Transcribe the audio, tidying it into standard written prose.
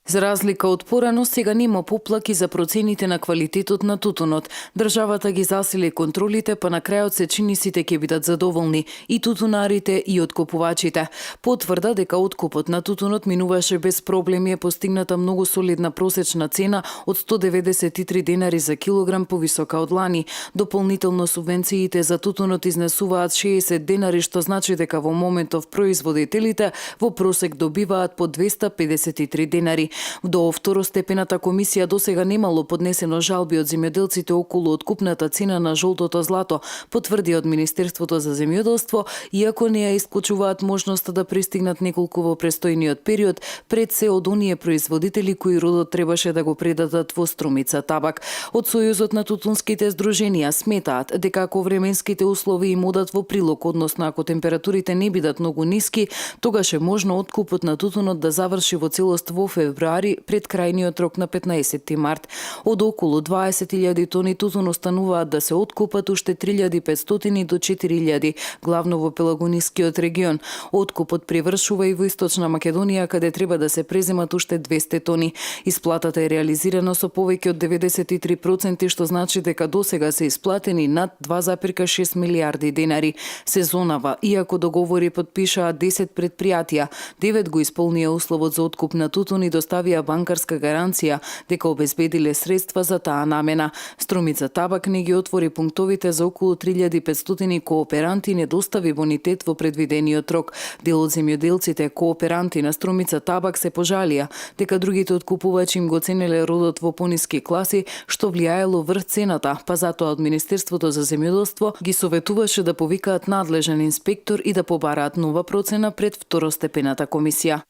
За разлика од порано, сега нема поплаки за процените на квалитетот на тутунот. Државата ги засили контролите, па на крајот се чини сите ќе бидат задоволни, и тутунарите и откупувачите. Потврда дека откупот на тутунот минуваше без проблеми е постигната многу солидна просечна цена од 193 денари за килограм повисока од лани. Дополнително субвенциите за тутунот изнесуваат 60 денари, што значи дека во моментов производителите во просек добиваат по 253 денари. До второстепената комисија досега немало поднесено жалби од земјоделците околу откупната цена на жолтото злато, потврди од Министерството за земјоделство, иако не ја исклучуваат можноста да пристигнат неколку во престојниот период пред се од оние производители кои родот требаше да го предадат во Струмица табак. Од Сојузот на тутунските здруженија сметаат дека ако временските услови им одат во прилог, односно ако температурите не бидат многу ниски, тогаш е можно откупот на тутунот да заврши во целост во февруари пред крајниот рок на 15 март. Од околу 20.000 тони тутун остануваат да се откупат уште 3.500 до 4.000, главно во Пелагонискиот регион. Откупот привршува и во Источна Македонија, каде треба да се преземат уште 200 тони. Исплатата е реализирана со повеќе од 93%, што значи дека досега се исплатени над 2,6 милиарди денари. Сезонава, иако договори подпишаа 10 предпријатија, 9 го исполнија условот за откуп на тутун и доставија банкарска гаранција дека обезбедиле средства за таа намена. Струмица табак не ги отвори пунктовите за околу 3.500 кооперанти и не достави бонитет во предвидениот рок. Дел од земјоделците кооперанти на Струмица табак се пожалија дека другите откупувачи им го ценеле родот во пониски класи, што влијаело врз цената, па затоа од Министерството за земјоделство ги советуваше да повикаат надлежен инспектор и да побараат нова процена пред второстепената комисија.